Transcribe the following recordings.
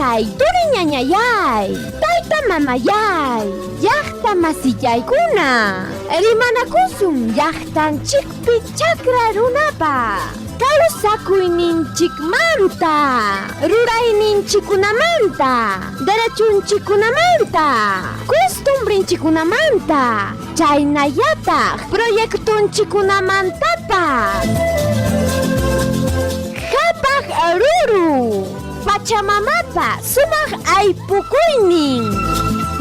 Taytayay, turi ñañayay, tayta mamayay, llaqta masillaykuna, rimanakusun llaqtanchikpi chakra runapa kawsakuyninchikmanta, rurayninchikkunamanta, derechunchikkunamanta, costumbrinchikkunamanta, chaynallataq proyectonchikkunamantapas. Qhapaq ruru, Pachamamapa sumaq aypukuynin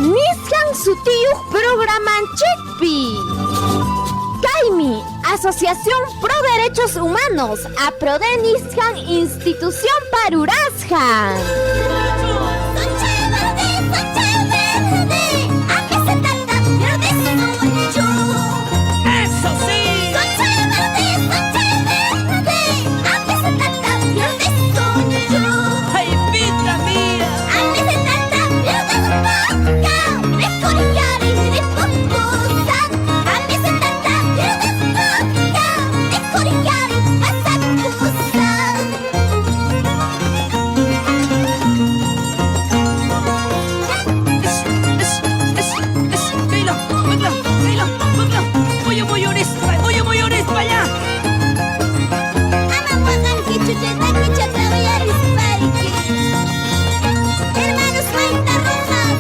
nisqan sutiyuq programanchikpi. Kaymi Asociación Pro Derechos Humanos, APRODE nisqan institucionpa rurasqan. ¡Eso sí! ¡Ay, vida mía! ¡Es, es, es, es! ¡Kayla! ¡Magla! ¡Kayla! ¡Magla! ¡Muyu muyurispa! ¡Muyu muyurispa ya! Ama waqankichu chay takichata uyarispayki. Hermanos Maita Rojas,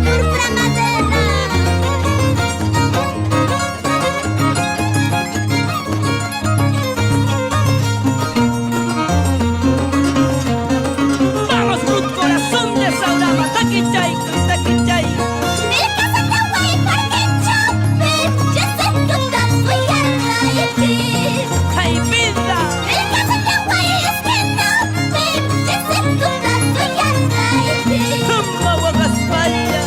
Púrpura Madera. ¡Vamos, Ruth, corazón de Saurama! ¡Taquichay! ¡Taquichay! ¡Ay, vida! ¡Ama waqaspalla!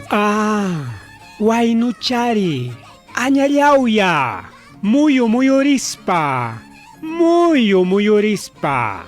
Ah, waynuchari, añallawya, muyu muyurispa, muyu muyurispa.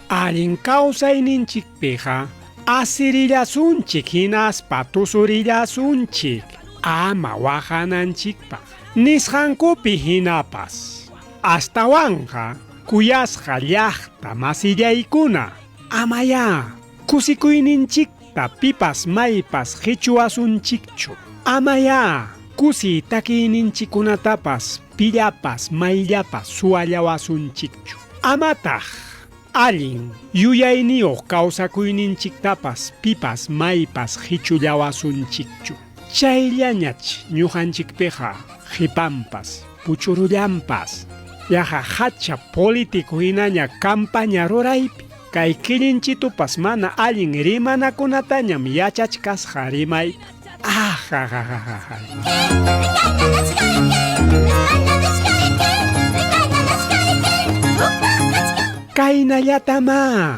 Allin kawsayninchikpiqa asirillasunchik hinaspa tusurillasunchik, ama waqananchikpaq. Nisqankupi hinapas, astawanqa kuyasqa llaqta masillaykuna, amayá kusikuyninchikta pipas maypas qichuwasunchikchu. Amayá kusi takiyninchikkunatapas pillapas mayllapas suwallawasunchikchu. Amataq allin yuyayniyuq kawsakuyninchiktapas pipas maypas qichullawasunchikchu. Chayllañach ñuqanchikpiqa qipanpas, puchurullanpas, yaqa hacha político hinaña campaña ruraypi, kay killinchitupas mana allin rimanakunatañam yachachkasqa rimayta. Ah, ja, ja, ja, ja, ja. Kaynallatamá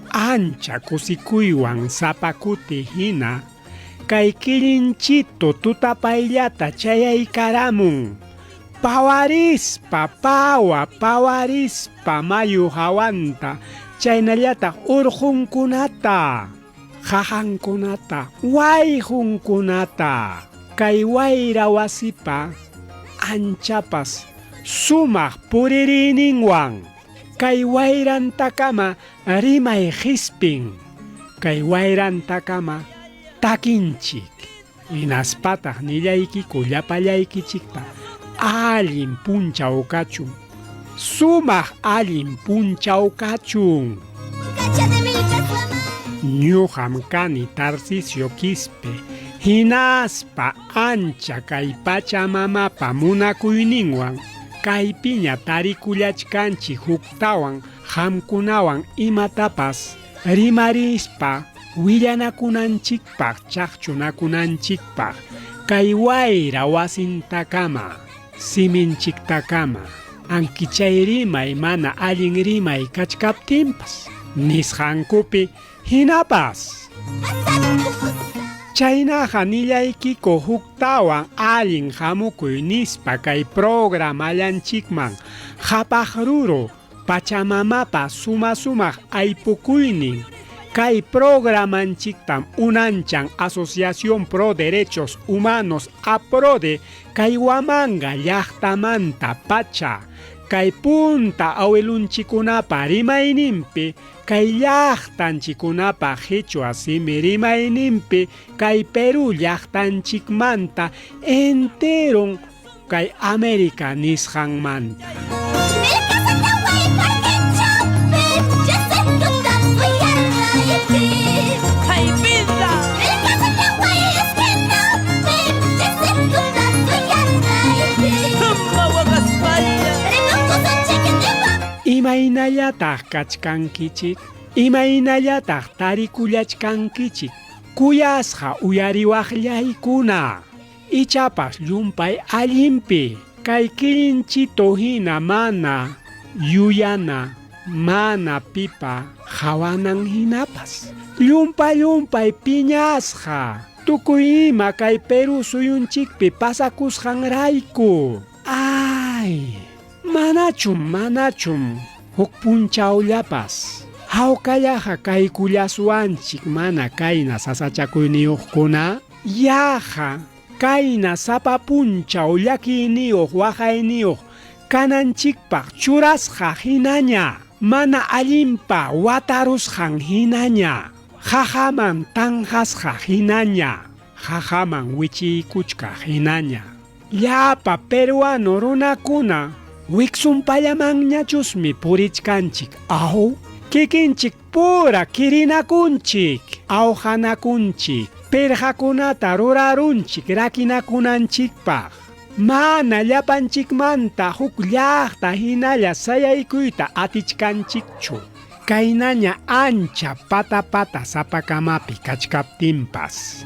ancha kusikuywan sapa kuti hina kay killinchito tutapayllata chayaykaramun. Pawarispa, pawa, pawarispa mayu hawanta, chaynallataq urqunkunata, qaqankunata, wayqunkunata, kay wayra wasipa anchapas sumaq puririyninwan, kay wayrantakama rimay qispin, kay wayrantakama takinchik. Hinaspataq nillaykiku llapallaykichikta, allin punchaw kachun, sumaq allin punchaw kachun. Ñuqam kani Tarcisio Quispe, hinaspa ancha kay Pachamamapa munakuyninwan kaypiña tarikullachkanchik huktawan qamkunawan imatapas rimarispa willanakunanchikpaq, chaqchunakunanchikpaq, kay wayra wasintakama, siminchiktakama, aunque chay rimay mana allin rimay kachkaptinpas. Nisqankupi hinapas. Chaynaqa nillaykiku huktawan allin hamukuy nispa kay programallanchikman qhapaq ruru Pachamamapa suma sumaq aypukuynin. Kay programanchiktam unanchan Asociación Pro Derechos Humanos APRODE kay Huamanga llaqtamanta pacha. Kay punta awilunchikunapa rimayninpi, kay llaqtanchikunapa qhichwa simi rimayninpi, kay Perú llaqtanchikmanta enteron kay América nisqanmanta. Imaynallataq kachkankichik? Imaynallataq tarikullachkankichik? Kuyasqa uyariwaqllaykuna. Ichapas llumpay allinpi kay kilinchito hina mana yuyana, mana pipa hawanan hinapas. Llumpa llumpay piñasqa tukuy ima kay Perú suyunchikpi pasakusqanrayku. Ay, manachum, manachum huk punchawllapas hawkallaqa kaykullaswanchik mana kayna sasachakuyniyuqkuna? Yaqa kayna sapa punchaw llakiyniyuq waqayniyuq kananchikpaq churasqa hinaña, mana allinpa watarusqan hinaña, qaqaman tanqasqa hinaña, qaqaman wichiykuchkaq hinaña. Llapa peruano runakuna wiksunpallamanñachusmi purichkanchik, aw? Kikinchik pura kirinakunchik, awqanakunchik, pirqakunata rurarunchik rakinakunanchikpaq. Mana llapanchikmanta huk llaqta hinalla sayaykuyta atichkanchikchu. Kaynaña ancha pata pata sapakamapi kachkaptinpas.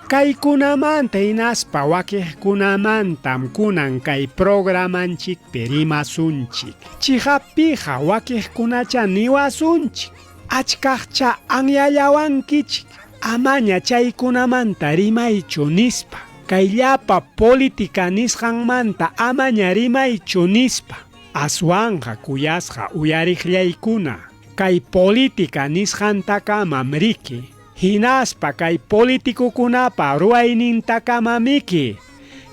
Kaykunamanta hinaspa wakiqkunamantam kunan kay programanchikpi rimasunchik. Chiqappiqa wakiqkunacha niwasunchik, achkaqcha anyallawankichik, amaña chaykunamanta rimaychu nispa. Kay llapa política nisqanmanta amaña rimaychu nispa. Aswanqa kuyasqa uyariqllaykuna, kay política nisqantakamam riki, hinaspa kay politicokunapa ruwaynintakamamiki,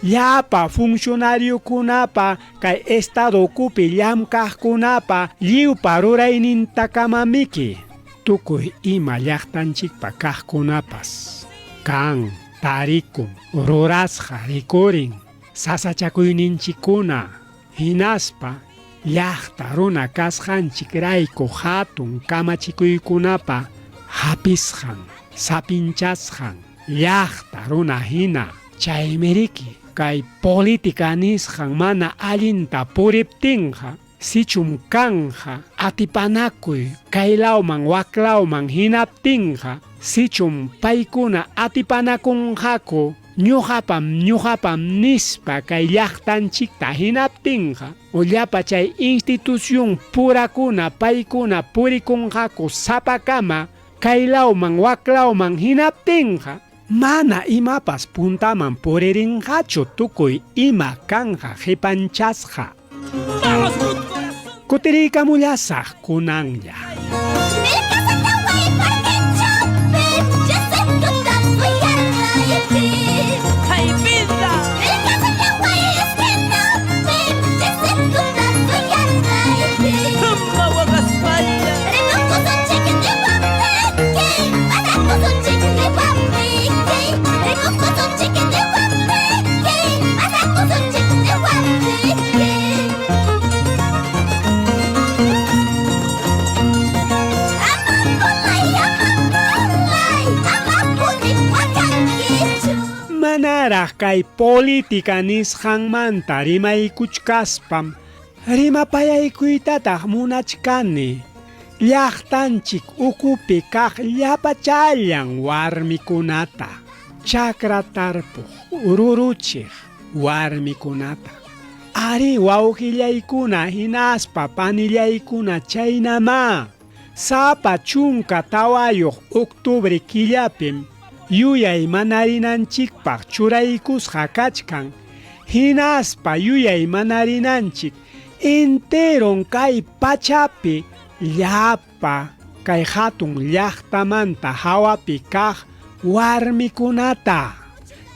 llapa funcionariokunapa kay estado ukupi llamkaqkunapa lliwpa ruraynintakamamiki, tukuy ima llaqtanchikpa kaqkunapas kan, tarikun, rurasqa rikurin, sasachakuyninchikkuna, hinaspa llaqta runa kasqanchikrayku hatun kamachikuykunapa hapisqan, sapinchasqan, llaqta runa hina. Chaymi riki kay política nisqan mana allinta puriptinqa, sichum kanja atipanakuy kaylawman waklawman hinaptinqa, sichum paykuna atipanakunqaku ñuqapam ñuqapam nispa kay llaqtanchikta hinaptinqa, o llapa chay institución purakuna paykuna purikunqaku sapakama kaylawman waklawman hinaptinqa, mana imapas puntaman puririnqachu tukuy ima kanja qipanchasqa. Kutiriykamullasaq kunanlla. Manaraq kay política nisqanmanta rimaykuchkaspam rimapayaykuytataq munachkani llaqtanchik ukupi kaq llapachallan warmikunata, chakra tarpuq, ruruchiq warmikunata. Arí wawqillaykuna hinaspa panillaykuna chaynamá. Sapa 14 octubre killapim yuyay manarinanchikpaq churaykusqa kachkan, hinaspa yuyay manarinanchik enteron kay pachapi llapa kay hatun llaqtamanta hawapi kaq warmikunata.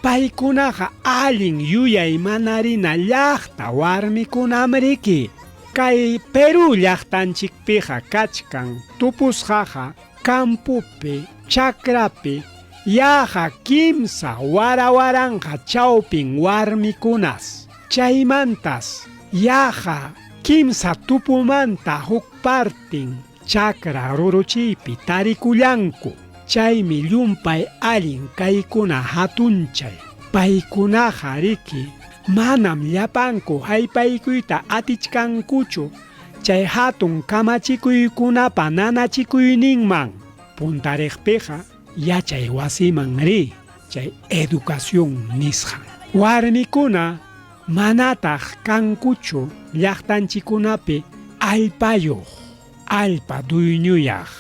Paykunaqa allin yuyay manarina llaqta warmikunam riki. Kay Perú llaqtanchikpiqa kachkan tupusqaqa campopi, chakrapi yaqa 3000 chawpin warmikunas. Chaymantas yaqa 3 tupumanta huk partin chakra ruruchiypi tarikullanku. Chaymi llumpay allin kaykuna hatunchay. Paykunaqa riki manam llapanku haypaykuyta atichkankuchu chay hatun kamachikuykunapa nanachikuyninman. Puntariqpiqa yachay wasiman ri chay educación nisqan. Warmikuna manataq kankuchu llaqtanchikunapi allpayuq, allpa duyñuyaq.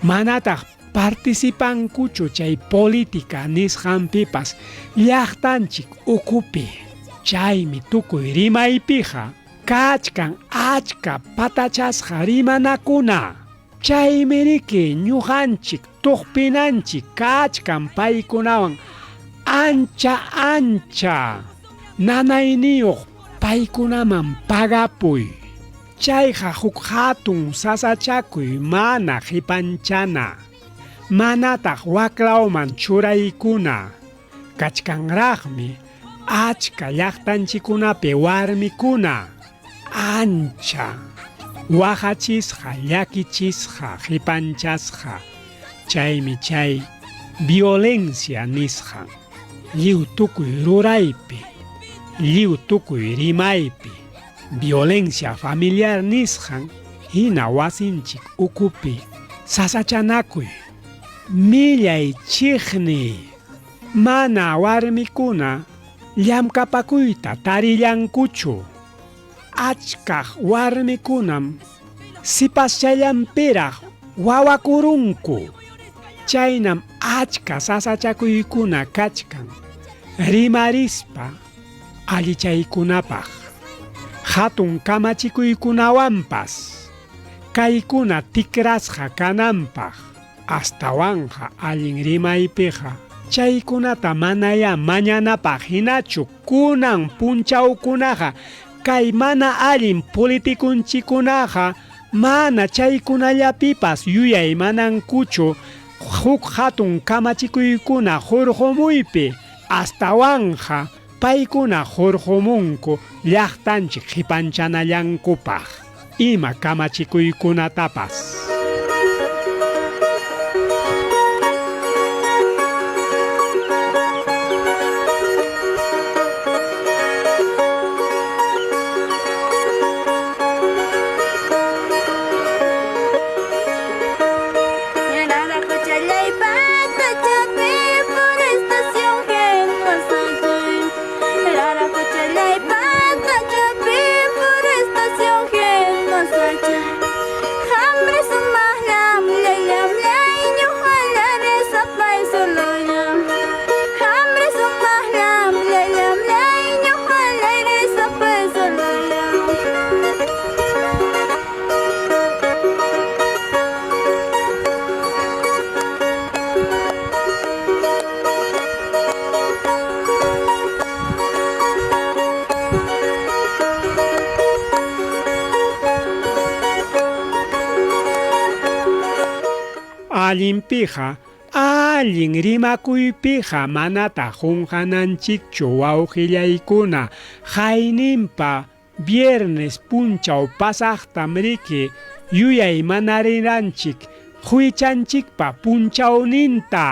Manataq participankuchu chay política nisqanpipas llaqtanchik ukupi. Chaymi tukuy rimaypiqa kachkan achka patachasqa rimanakuna. Chaymi riki ñuqanchik tuqpinanchik kachkan paykunawan ancha ancha nanayniyuq paykunaman pagapuy. Chayqa huk hatun sasachakuy mana qipanchana. Manataq waklawman churaykuna. Kachkanraqmi achka llaqtanchikunapi warmikuna ancha waqachisqa, llakichisqa, qipanchasqa. Chaymi chay violencia nisqan lliw tukuy ruraypi, lliw tukuy rimaypi, violencia familiar nisqan hina wasinchik ukupi sasachanakuy, millay chiqniy, mana warmikuna llamkapakuyta tarillankuchu. Achkaq warmikunam sipaschallanpiraq wawakurunku. Chaynam achka sasachakuykuna kachkan rimarispa allichaykunapaq, hatun kamachikuykunawanpas kaykuna tikrasqa kananpaq. Astawanqa allin rimaypiqa chaykunata manayá mañanapaq hinachu kunan punchawkunaqa kay mana allin politikunchikunaqa mana chaykunallapipas yuyay manankuchu huk hatun kamachikuykuna hurqumuypi. Astawanqa paykuna hurqumunku llaqtanchik qipanchanallankupaq ima kamachikuykunatapas. Allinpiqa, allin rimakuypiqa manataq qunqananchikchu wawqillaykuna hayninpa viernes punchaw pasaqtam riki yuyay manariranchik huichanchikpa punchawninta.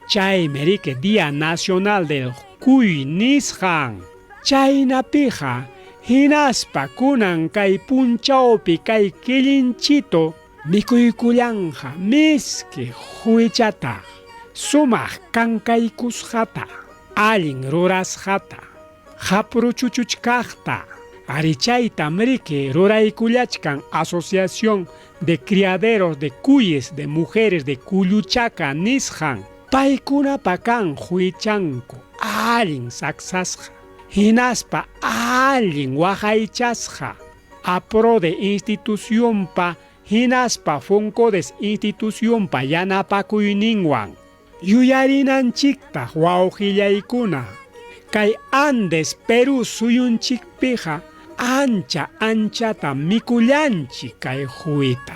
Chaymi riki Día Nacional del Cuy nisqan. Chaynapiqa hinaspa kunan kay punchawpi kay killinchito mikuykullanqa miski huichata, sumaq kankaykusqata, allin rurasqata, hapruchuchuchkaqta. Ari chaytam riki ruraykullachkan Asociación de Criaderos de Cuyes de Mujeres de Kulluchaka nisqan. Paykunapa kan huichanku allin saksasqa, hinaspa allin waqaychasqa, APRODE institucionpa hinaspa FONCODES institucionpa yanapakuyninwan. Yuyarinanchiktaq wawqillaykuna, kay Andes Perú suyunchikpiqa ancha anchata mikullanchik kay huita.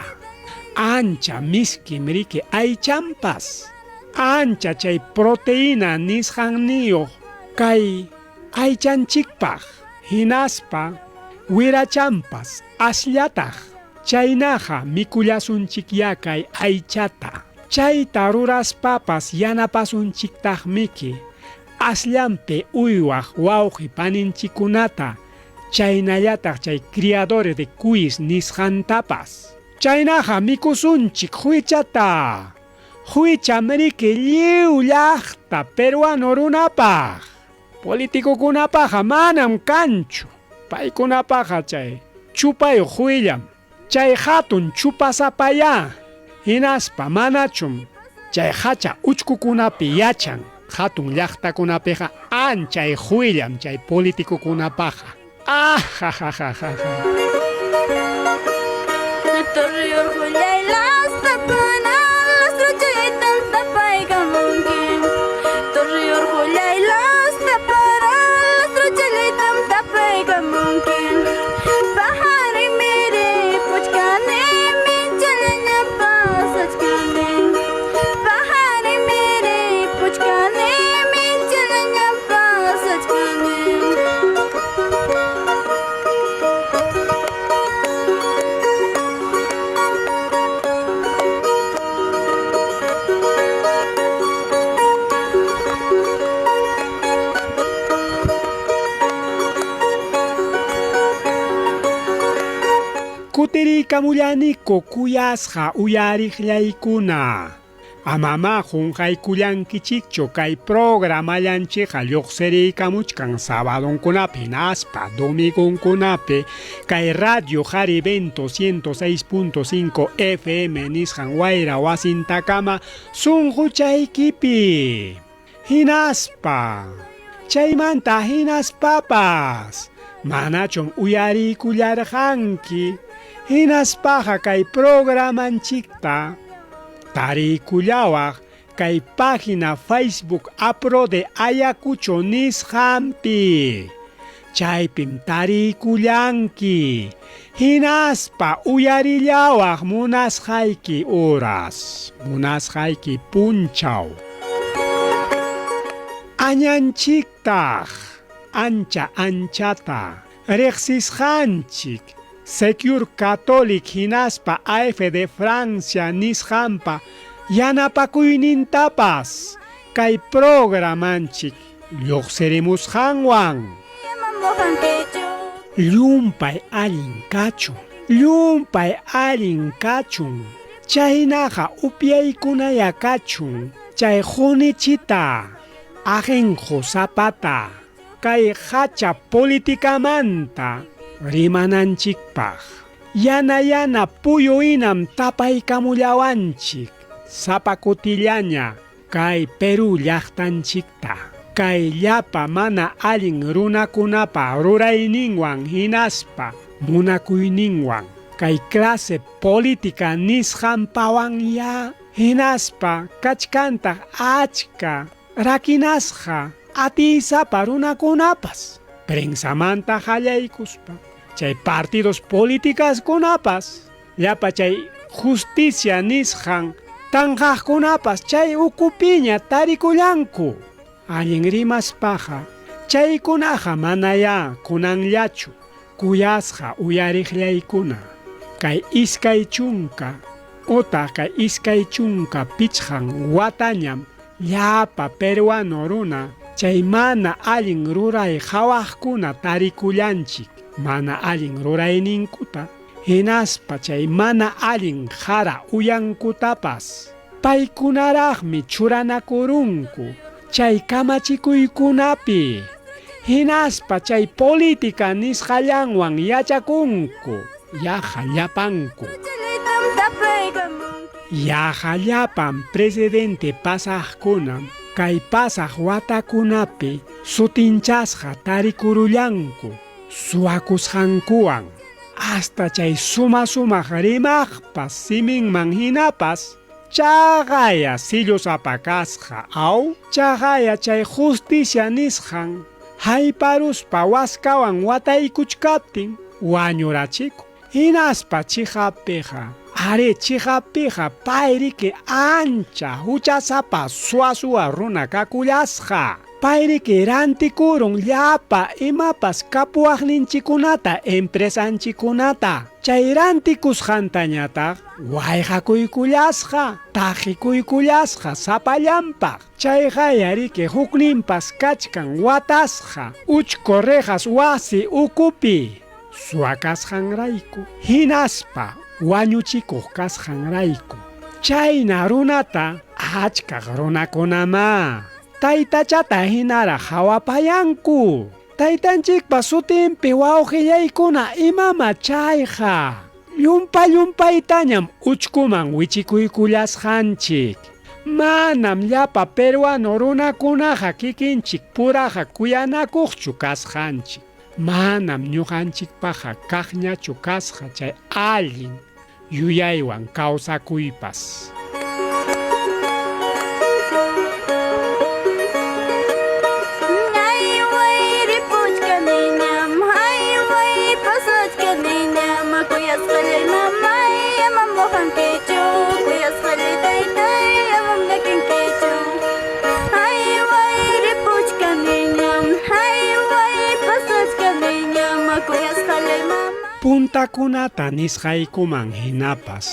Ancha miskim riki aychanpas, ancha chay proteína nisqanniyuq kay aychanchikpaq, hinaspa wirachanpas asllataq. Chaynaqa mikullasunchikyá kay aychata. Chayta ruraspapas yanapasunchiktaqmiki asllanpi uywaq wawqi paninchikkunata, chaynallataq chay criadores de cuyes nisqantapas. Chaynaqa mikusunchik huichata. Huicham riki lliw llaqta peruano runapaq. Politicokunapaqa manam kanchu. Paykunapaqa chay chupayuq huillam. Chay hatun chupasapayá. Hinaspa manachum chay hacha uchkukunapi yachan. Hatun llaqtakunapiqa anchay huillam chay politicokunapaqa. Ah, ja, ja, ja, ja, ja. Torre orgullay lastapana, lastruchaytam tapaykamunki. Torre orgullay lastapara, lastruchaytam tapaykamunki. Pahari miri puchkani, minchalaña pasachkani. Pahari miri puchkani, minchalaña pasachkani. Kutiriykamullaniku kuyasqa uyariqllaykuna. Amama qunqaykullankichikchu kay programallanchikqa lluqsiriykamuchkan sabadonkunapi hinaspa domingonkunapi kay Radio Jarivento 106.5 FM nisqan wayra wasintakama sunquchaykipi. Hinaspa chaymanta hinaspapas manachum uyariykullarqanki hinaspaqa kay programanchikta tariykullawaq kay página Facebook APRODE Ayacucho nisqanpi. Chaypim tariykullanki hinaspa uyarillawaq munasqayki horas, munasqayki punchaw. Añanchiktaq ancha anchata riqsisqanchik Secure Catholic hinaspa AF de Francia nisqanpa yanapakuynintapas kay programanchik lluqsirimusqanwan. Llumpay allin kachun, llumpay allin kachun. Chaynaqa upyaykunaya kachun chay qunichita, ajenjo zapata, kay hacha politicamanta rimananchikpaq. Yana yana puyu hinam tapaykamullawanchik sapa kutillaña kay Perú llaqtanchikta. Kay llapa mana allin runakunapa rurayninwan hinaspa munakuyninwan kay clase política nisqanpawan ya hinaspa kachkantaq achka rakinasqa atiysapa runakunapas prensamanta qallaykuspa chay partidos políticaskunapas llapa chay justicia nisqan tanqaqkunapas chay ukupiña tarikullanku. Allin rimaspaqa chaykunaqa manayá kunanllachu kuyasqa uyariqllaykuna kay iskay chunka utaq kay iskay chunka pichqan watañam llapa peruano runa Chay mana allin ruray qhawaqkuna tarikullanchik mana allin rurayninkuta hinaspa chay mana allin qara uyankutapas. Paykunaraqmi churanakurunku chay kamachikuykunapi hinaspa chay política nisqallanwan yachakunku yaqa llapanku. Yaqa llapan presidente pasaqkunam kay pasaq watakunapi sutinchasqa tarikurullanku suwakusqankuwan hasta chay suma sumaq rimaqpas siminman hinapas chaqaya sillusapa kasqa aw chaqaya chay justicia nisqan hayparuspa waskawan wataykuchkaptin wañurachikun. Hinaspa chiqappiqa arí chiqappiqa payriki ancha huchasapa suwa suwa runa kakullasqa. Payriki rantikurun llapa imapas kapuwaqninchikkunata empresanchikkunata. Chay rantikusqantañataq wayqakuykullasqa taqikuykullasqa sapallanpaq. Chayqaya riki hukninpas kachkan watasqa uchku rejas wasi ukupi suwa kasqanrayku hinaspa wañuchikuq kasqanrayku. Chayna runata achkaq runakunamá taytachata hinaraq hawapayanku. Taytanchikpa sutinpi wawqillaykuna imama chayqa llumpa llumpaytañam uchkuman wichikuykullasqanchik. Manam llapa peruano runakunaqa kikinchik puraqa kuyanakuqchu kasqanchik. Manam ñuqanchikpaqqa kaqñachu kasqa chay allin yuyaywan kawsakuypas. Kuyasqallay mamay, amam waqankichu. Kuyasqallay taytay, amam llakinkichu. Hayway ripuchkaniñam, hayway pasachkaniñam. Kuyasqallay mamay. Puntakunata nisqaykuman hinapas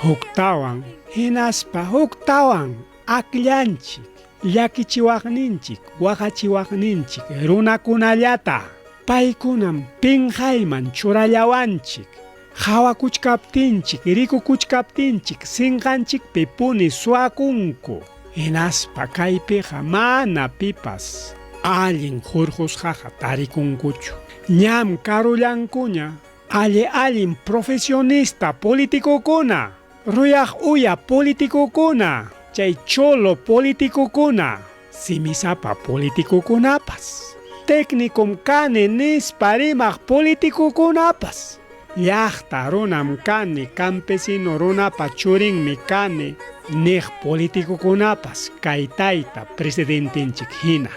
huktawan hinaspa huktawan akllanchik llakichiwaqninchik waqachiwaqninchik runakunallata. Paykunam pinqayman churallawanchik qhawakuchkaptinchik rikukuchkaptinchik sinqanchikpi puni suwakunku. Hinaspa kaypiqa mana pipas allin hurqusqaqa tarikunkuchu. Ñam karullankuña alli allin profesionista politikukuna, ruyaq uya politikukuna, chay cholo politikukuna, simisapa politikukunapas. Técnicom kani nispa rimaq politikukunapas. Llaqta runam kani, campesino runapa churinmi kani, niq politikukunapas kay tayta presidentenchik hina.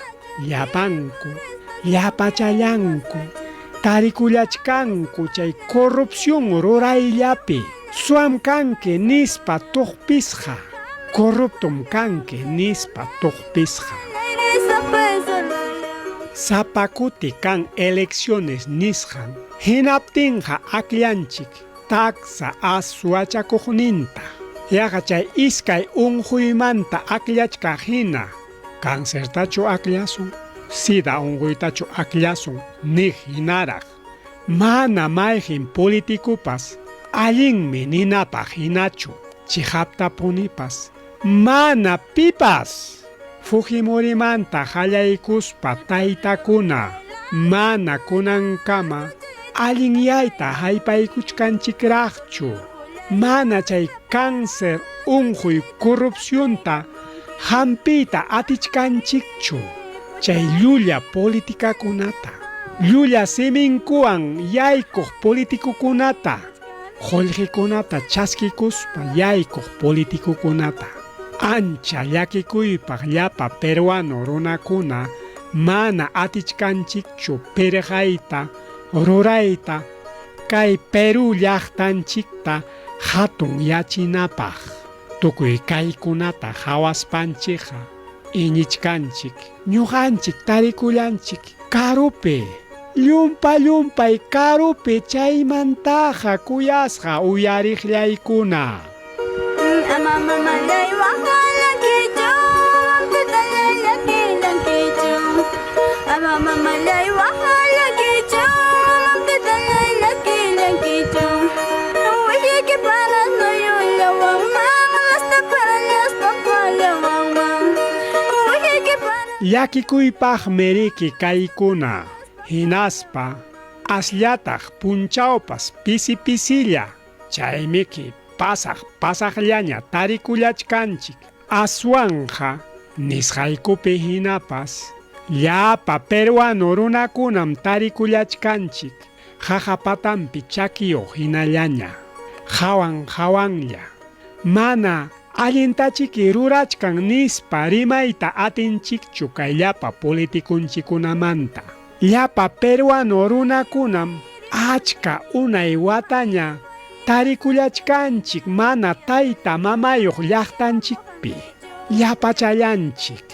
Llapanku, llapachallanku, tarikullachkanku chay corrupción rurayllapi. Suwam kanki nispa tuqpisqa, corruptum kanki nispa tuqpisqa. Sapa kuti kan elecciones nisqan hinaptinqa akllanchik taksa as suwachakuqninta. Yaqa chay iskay unquymanta akllachkaq hina cancertachu akllasun, sida unquytachu akllasun niq hinaraq. Mana mayqin politikupas allinmi ninapaq hinachu chiqaptapunipas mana pipas. Fujimorimanta qallaykuspa taytakuna mana kunankama allinyayta haypaykuchkanchikraqchu. Mana chay cáncer unquy corrupcionta hampiyta atichkanchikchu. Chay llulla politikakunata, llulla siminkuwan yaykuq politikukunata, qullqikunata chaskikuspa yaykuq politikukunata. Ancha llakikuypaq llapa peruano runakuna mana atichkanchikchu pirqayta, rurayta kay Perú llaqtanchikta hatun yachinapaq. Tukuy kaykunata hawaspanchikqa iñichkanchik, ñuqanchik tarikullanchik karupi, llumpa llumpay karupi chaymantaqa kuyasqa uyariqllaykuna. Ama mamallay waqalankichu, taytallay llakilankichu. Mamallay waqallankichu, mamtitallay llakillankichu. Wihiyki para nuyullawanman, lasta para llastapallawanman. Wihiyki para. Llakikuypaqmi riki kaykuna, hinaspa asllataq punchawpas pisi pisilla, chaymiki pasaq pasaqllaña tarikullachkanchik. Aswanqa nisqaykupi hinapas llapa peruano runakunam tarikullachkanchik qaqa patanpi chakiyuq hinallaña, hawan hawanlla. Mana allintachiki rurachkan nispa rimayta atinchikchu kay llapa politikunchikunamanta. Llapa peruano runakunam achka unay wataña tarikullachkanchik mana tayta mamayuq llaqtanchikpi. Llapachallanchik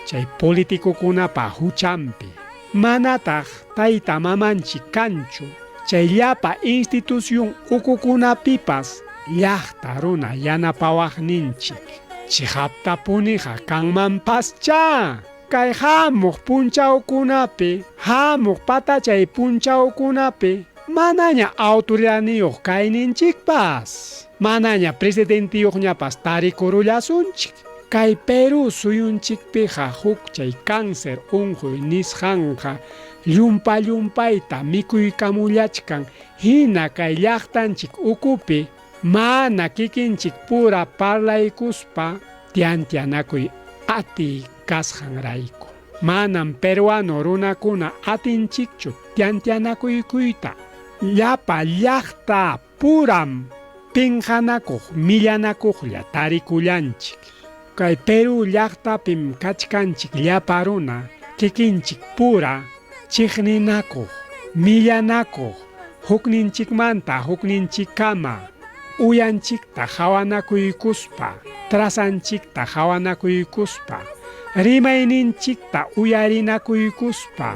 chay politikukunapa huchanpi. Manataq tayta mamanchik kanchu chay llapa institución ukukunapipas llaqta runa yanapawaqninchik. Chiqaptapuniqa kanmanpaschá. Kay hamuq punchawkunapi, hamuq patachay punchawkunapi manaña autoridadniyuq kayninchikpas, manaña presidentiyuqñapas tarikurullasunchik. Kay Perú suyunchikpiqa huk chay cáncer unquy nisqanqa llumpa llumpayta mikuykamullachkan hina kay llaqtanchik ukupi mana kikinchik pura parlaykuspa tiantianakuy atiy kasqanrayku. Manam peruano runakuna atinchikchu tiantianakuykuyta. Llapa llaqta puram pinqanakuq millanakuqlla tarikullanchik. Kay Perú llaqtapim kachkanchik llapa runa kikinchik pura chiqninakuq, millanakuq, hukninchikmanta hukninchikkama uyanchikta hawanakuykuspa, trasanchikta hawanakuykuspa, rimayninchikta uyarinakuykuspa,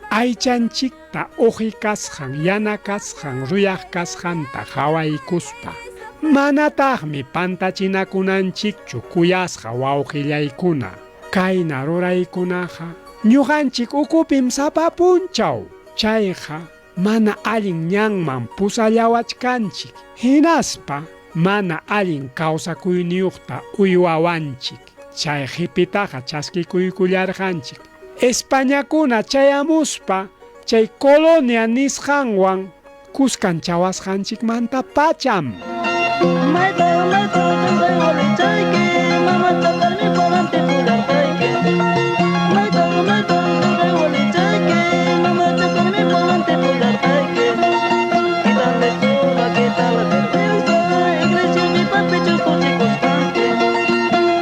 aychanchikta uqi kasqan, yana kasqan, ruyaq kasqanta hawaykuspa. Manataqmi pantachinakunanchikchu kuyasqa wawqillaykuna. Kayna ruraykunaqa ñuqanchik ukupim sapa punchaw. Chayqa mana allin ñanman pusallawachkanchik, hinaspa mana allin kawsakuyniyuqta uywawanchik. Chay qipitaqa chaskikuykullarqanchik. Españakuna chayamuspa chay colonia nisqanwan kuskanchawasqanchikmanta pacham. Mayta mayta kawsay walichayki, mamacha karmi paranti pullarqayki. Mayta mayta kawsay walichayki, mamacha karmi paranti pullarqayki. ¿Qué tal la escoba? ¿Qué tal la vergüenza? Iglesia mi papi chuskuchikusqanki.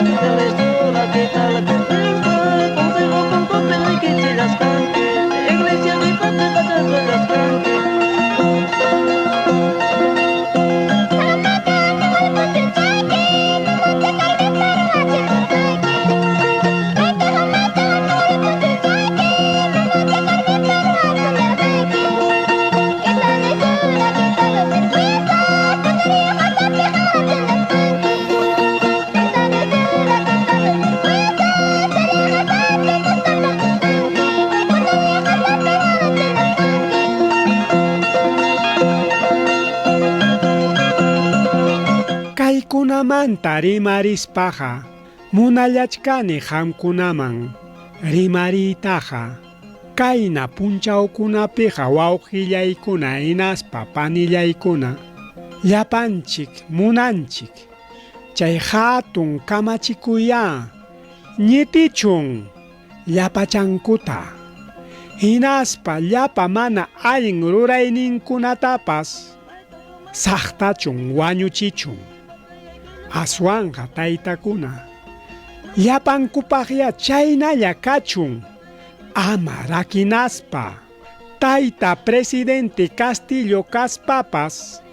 ¿Qué tal la escoba? ¿Qué tal la vergüenza? Consejo con papel likichillasqanki. Iglesia mi papi qachasqallasqanki. Kaykunamanta rimarispaqa munallachkani qamkunaman rimariytaqa. Kayna punchawkunapiqa wawqillaykuna hinaspa panillaykuna llapanchik munanchik chay hatun kamachikuyá ñitichun llapachankuta hinaspa llapa mana allin rurayninkunatapas saqtachun wañuchichun. Aswanqa taytakuna llapankupaqyá chaynalla kachun ama rakinaspa. Tayta presidente Castillo kaspapas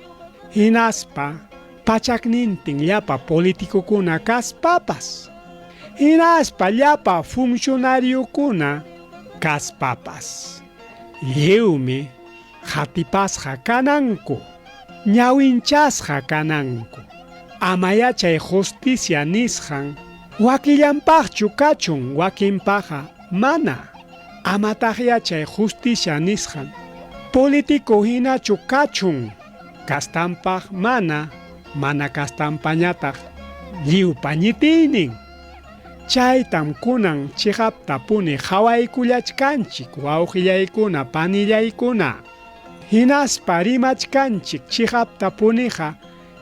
hinaspa pachaknintin llapa politikukuna kaspapas hinaspa llapa funcionariokuna kaspapas lliwmi qatipasqa kananku, ñawinchasqa kananku. Amayá chay justicia nisqan wakillanpaqchu kachun wakinpaqqa mana. Amataqyá chay justicia nisqan político hinachu kachun, kastanpaq mana, mana kastanpañataq lliwpa ñitiynin. Chaytam kunan chiqaptapuni qhawaykullachkanchik wawqillaykuna panillaykuna. Hinaspa rimachkanchik chiqaptapuniqa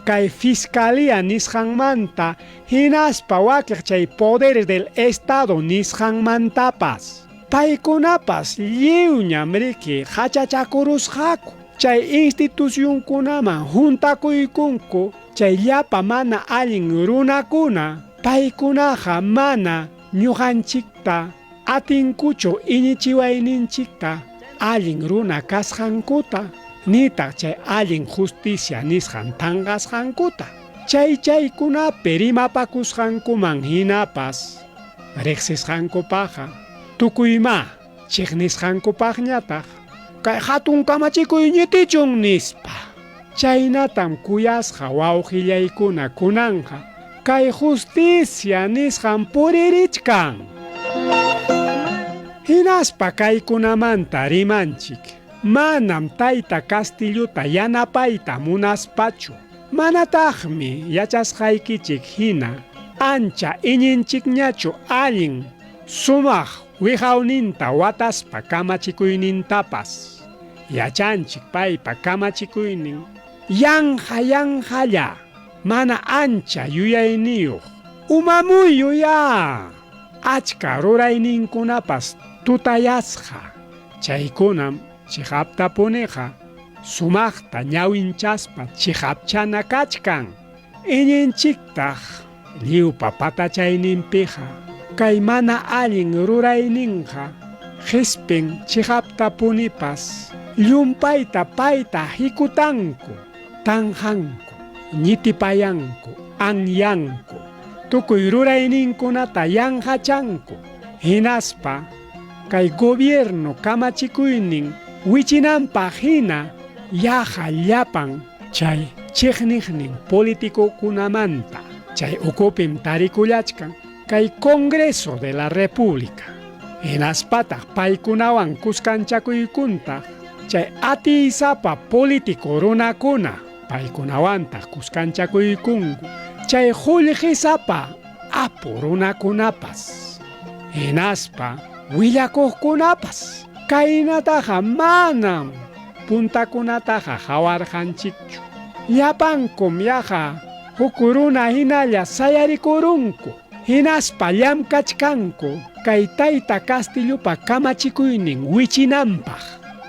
kay fiscalía nisqanmanta hinaspa wakiq chay poderes del Estado nisqanmantapas. Paykunapas lliwñam riki hachachakurusqaku. Chay institucionkunaman juntakuykunku chay llapa mana allin runakuna, paykunaqa mana ñuqanchikta atinkuchu iñichiwayninchikta allin runa kasqankuta, nitaq chay allin justicia nisqan tanqasqankuta. Chay chaykunapi rimapakusqankuman hinapas riqsisqankupaqqa tukuymá chiqnisqankupaqñataq kay hatun kamachikuy ñitichun nispa. Chaynatam kuyasqa wawqillaykuna kunanqa kay justicia nisqan puririchkan. Hinaspa kaykunamanta rimanchik, manam tayta Castillota yanapayta munaspachu, manataqmi yachasqaykichik hina ancha iñinchikñachu allin sumaq wiqawninta wataspa kamachikuynintapas. Yachanchik paypa kamachikuynin yanqa yanqalla, mana ancha yuyayniyuq, umamuyuya, achka rurayninkunapas tutayasqa. Chaykunam chiqaptapuniqa sumaqta ñawinchaspa chiqapchana kachkan. Iñinchiktaq lliwpa patachayninpiqa kay mana allin rurayninqa qispin chiqaptapunipas llumpayta payta hikutanku, tanqanku, ñitipayanku, anyanku, tukuy rurayninkunata yanqachanku. Hinaspa kay gobierno kamachikuynin wichinanpaq hina yaqa llapan chay chiqniqnin politicokunamanta chay ukupim tarikullachkan kay Congreso de la República. Hinaspataq paykunawan kuskanchakuykuntaq chay atiysapa político runakuna, paykunawantaq kuskanchakuykunku chay qullqisapa apu runakunapas, hinaspa willakuqkunapas. Kaynataqa manam puntakunataqa qawarqanchikchu. Llapankum yaqa huk runa hinalla sayarikurunku, hinaspa llamkachkanku kay tayta Castillopa kamachikuynin wichinanpaq.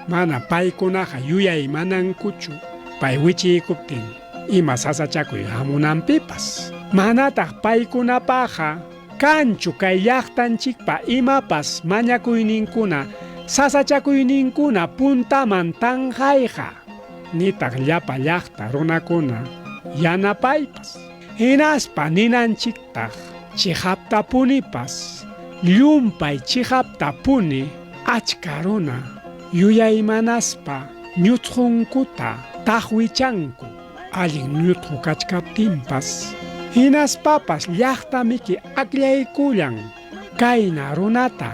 Mana paykunaqa yuyaymanankuchu pay wichiykuptin ima sasachakuy hamunanpipas. Manataq paykunapaqqa kanchu kay llaqtanchikpa imapas mañakuyninkuna sasachakuyninkuna puntaman tanqayqa, nitaq llapa llaqta runakuna yanapaypas. Hinaspa ninanchiktaq chiqaptapunipas llumpay chiqaptapuni achka runa yuyaymanaspa ñutqunkuta taqwichanku allin ñutqu kachkaptinpas. Hinaspapas llaqtamiki akllaykullan kayna runata,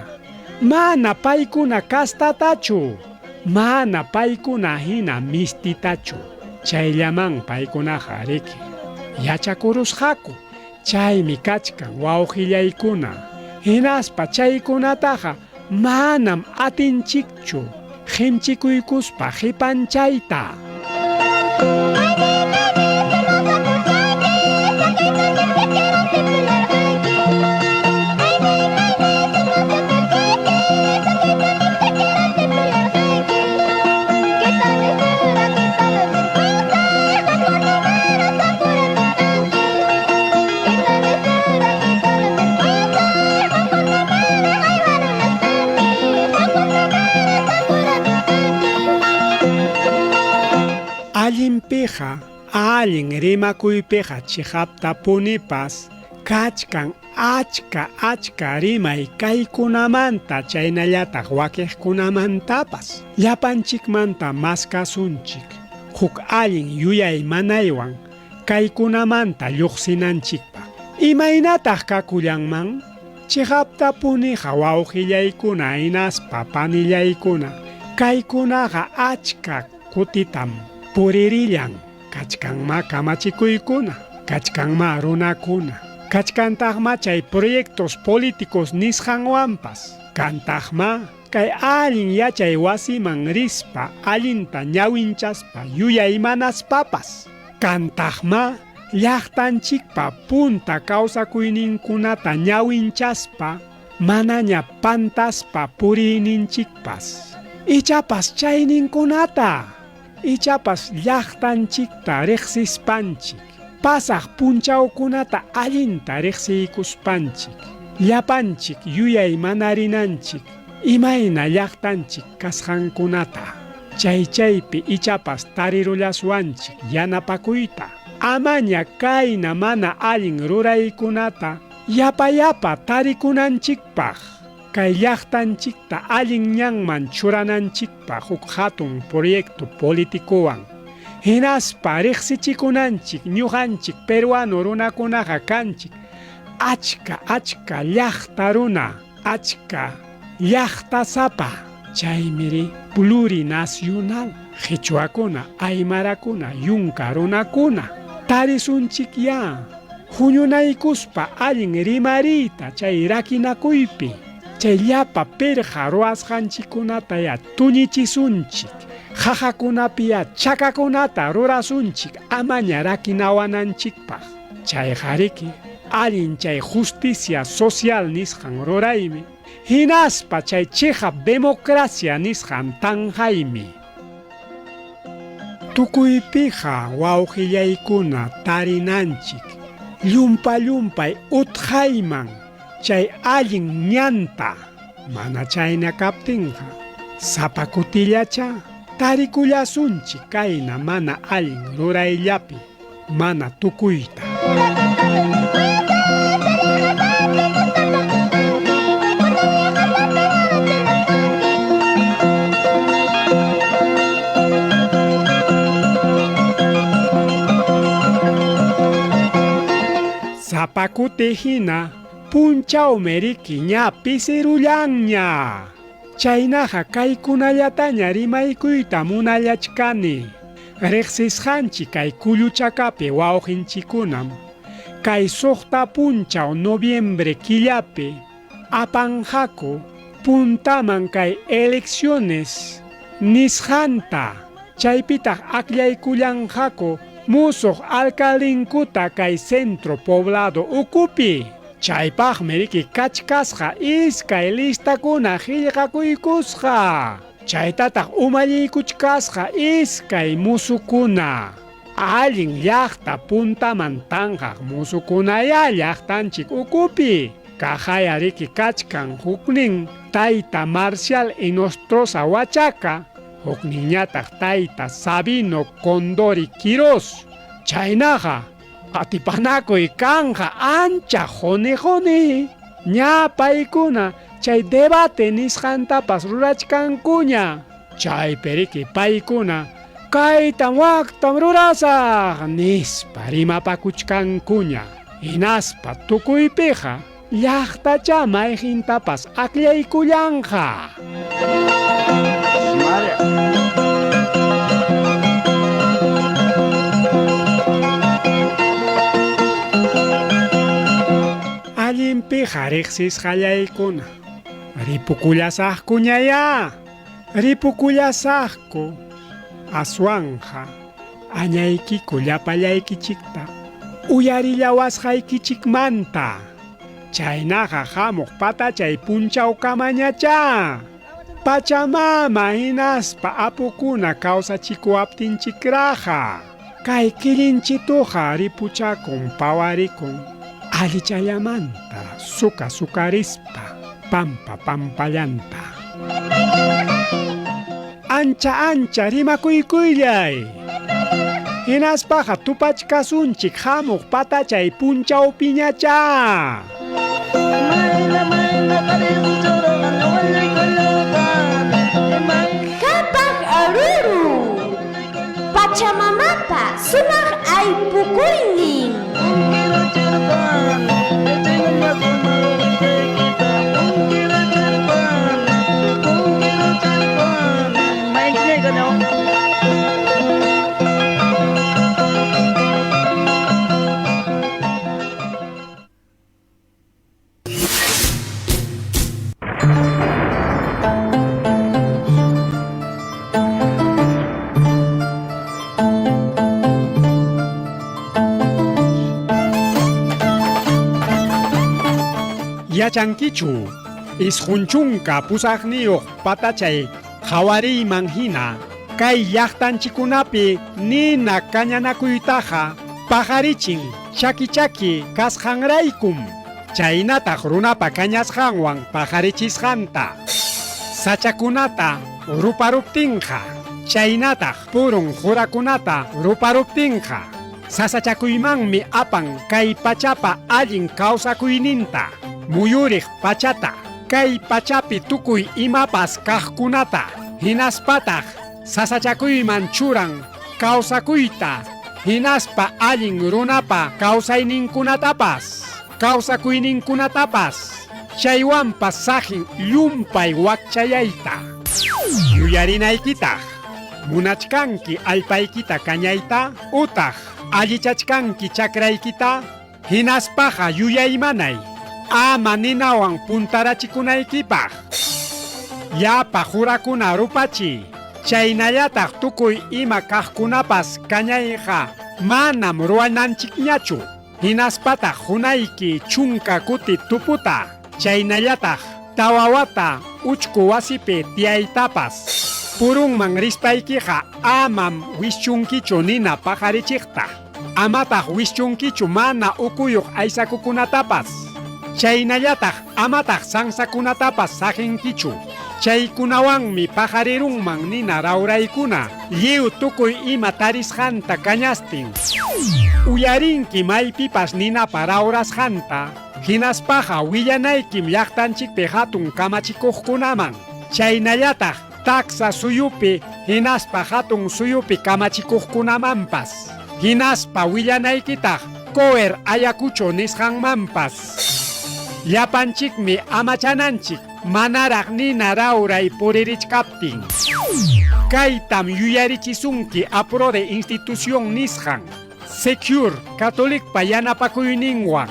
mana paykuna kastatachu, mana paykuna hina mistitachu. Chayllaman paykunaqa riki yachakurusqaku. Chaymi kachkan wawqillaykuna. Hinaspa chaykunataqa manam atinchikchu qimchikuykuspa qipanchayta. Allinpiqa, allin rimakuypiqa chiqaptapunipas kachkan achka achka rimay kaykunamanta chaynallataq wakiqkunamantapas. Llapanchikmanta maskasunchik huk allin yuyaymanaywan kaykunamanta lluqsinanchikpaq. Imaynataq kakullanman? Chiqaptapuniqa wawqillaykuna hinaspa panillaykuna, kaykunaqa achka kutitam puririllan. Kachkanmá kamachikuykuna, kachkanmá runakuna, kachkantaqmá chay proyectos políticos nisqanwanpas, kantaqmá kay allin yachay wasiman rispa allinta ñawinchaspa yuyaymanaspapas, kantaqmá llaqtanchikpa punta kawsakuyninkunata ñawinchaspa manaña pantaspa puriyninchikpas. Ichapas chayninkunata, ichapas llaqtanchikta riqsispanchik, pasaq punchawkunata allinta riqsiykuspanchik, llapanchik yuyaymanarinanchik imayna llaqtanchik kasqankunata, chay chaypi ichapas tarirullaswanchik yanapakuyta, amaña kayna mana allin ruraykunata yapa yapa tarikunanchikpaq, kay llaqtanchikta allin ñanman churananchikpaq huk hatun proyecto politicowan, hinaspa riqsichikunanchik ñuqanchik peruano runakunaqa kanchik achka achka llaqta runa, achka llaqtasapa, chaymiri plurinacional, qichwakuna, aymarakuna, yunka runakuna, tarisunchikyá huñunaykuspa allin rimariyta chay rakinakuypi, chay llapa pirqa ruwasqanchikkunatayá tuñichisunchik, qaqakunapiyá chakakunata rurasunchik amaña rakinawananchikpaq. Chayqariki allin chay justicia social nisqan ruraymi, hinaspa chay chiqap democracia nisqan tanqaymi. Tukuypiqa wawqillaykuna tarinanchik llumpa llumpay utqayman chay allin ñanta, mana chayna kaptinqa sapa kutillacha tarikullasunchik kayna mana allin rurayllapi mana tukuyta. Sapa kuti hina punchawmi riki ña pisirullanña. Chaynaqa kaykunallataña rimaykuyta munallachkani. Riqsisqanchik kay Kulluchakapi wawqinchikkunam kay suqta punchaw noviembre killapi apanqaku puntaman kay elecciones nisqanta, chaypitaq akllaykullanqaku musuq alcaldinkuta kay centro poblado ukupi. Chaypaqmi riki kachkasqa iskay listakuna qillqakuykusqa, chaytataq umalliykuchkasqa iskay musukuna. Allin llaqta puntaman tanqaq musukunayá llaqtanchik ukupi. Kaqaya riki kachkan huknin tayta Marcial Inostroza Huachaca, hukninñataq tayta Sabino Condori Quiroz. Chaynaqa atipanakuy kanqa ancha quni quni. Ña paykuna chay debate nisqantapas rurachkankuña. Chaypi riki paykuna kaytam waktam rurasaq nispa rimapakuchkankuña. Hinaspa tukuypiqa llaqtacha mayqintapas akllaykullanqa. Allinpiqa riqsisqallaykuna, ripukullasaqkuñayá, ripukullasaqku, aswanqa añaykiku llapallaykichikta uyarillawasqaykichikmanta. Chaynaqa hamuq patachay punchawkamañachá. Pachamama hinaspa apukuna kawsachikuwaptinchikraqa kay killinchituqa ripuchakun pawarikun allichallamanta suka sukarispa pampa pampallanta. Ancha ancha rimakuykullay. Hinaspaqa tupachkasunchik hamuq patachay punchawpiñachá. Mayna mayna qariqucharaqa ñuqallaykullaqa Qapaq aruru, Pachamamapa sumaq aypukuynin. Unkiruchirqani, chaynaña Yachankichu, 98 patachay qhawariyman hina, kay llaqtanchikkunapi nina kañanakuytaqa paqarichin chaki chaki kasqanraykum, chaynataq runapa kañasqanwan paqarichisqanta. Sachakunata ruparuptinqa, chaynataq purun qurakunata ruparuptinqa, sasachakuymanmi apan kay pachapa allin kawsakuyninta, muyuriq pachata, kay pachapi tukuy imapas kaqkunata, hinaspataq sasachakuyman churan kawsakuyta, hinaspa allin runapa kawsayninkunatapas, kawsakuyninkunatapas, chaywanpas saqin llumpay wakchayayta. Yuyarinaykitaq, munachkanki allpaykita kañayta utaq allichachkanki chakraykita, hinaspaqa yuyaymanay, ama ninawan puntarachikunaykipaq. Llapa qurakuna rupachiy, chaynallataq tukuy ima kaqkunapas kañayqa manam ruwananchikñachu. Hinaspataq qunayki 10 kuti tuputa, chaynallataq 4 wata uchku wasipi tiyaytapas. Purunman rispaykiqa amam wischunkichu nina paqarichiqta, amataq wischunkichu mana ukuyuq aysakukunatapas, chaynallataq amataq sansakunatapas saqinkichu. Chaykunawanmi paqarirunman nina rawraykuna, lliw tukuy ima tarisqanta kañastin. Uyarinki maypipas ninapa rawrasqanta, hinaspaqa willanaykim llaqtanchikpi hatun kamachikuqkunaman, chaynallataq taksa suyupi hinaspa hatun suyupi kamachikuqkunamanpas, hinaspa willanaykitaq COER Ayacucho nisqanmanpas. Llapanchikmi amachananchik manaraq nina rawray puririchkaptin. Kaytam yuyarichisunki APRODE institución nisqan, Secure Catholicpa yanapakuyninwan.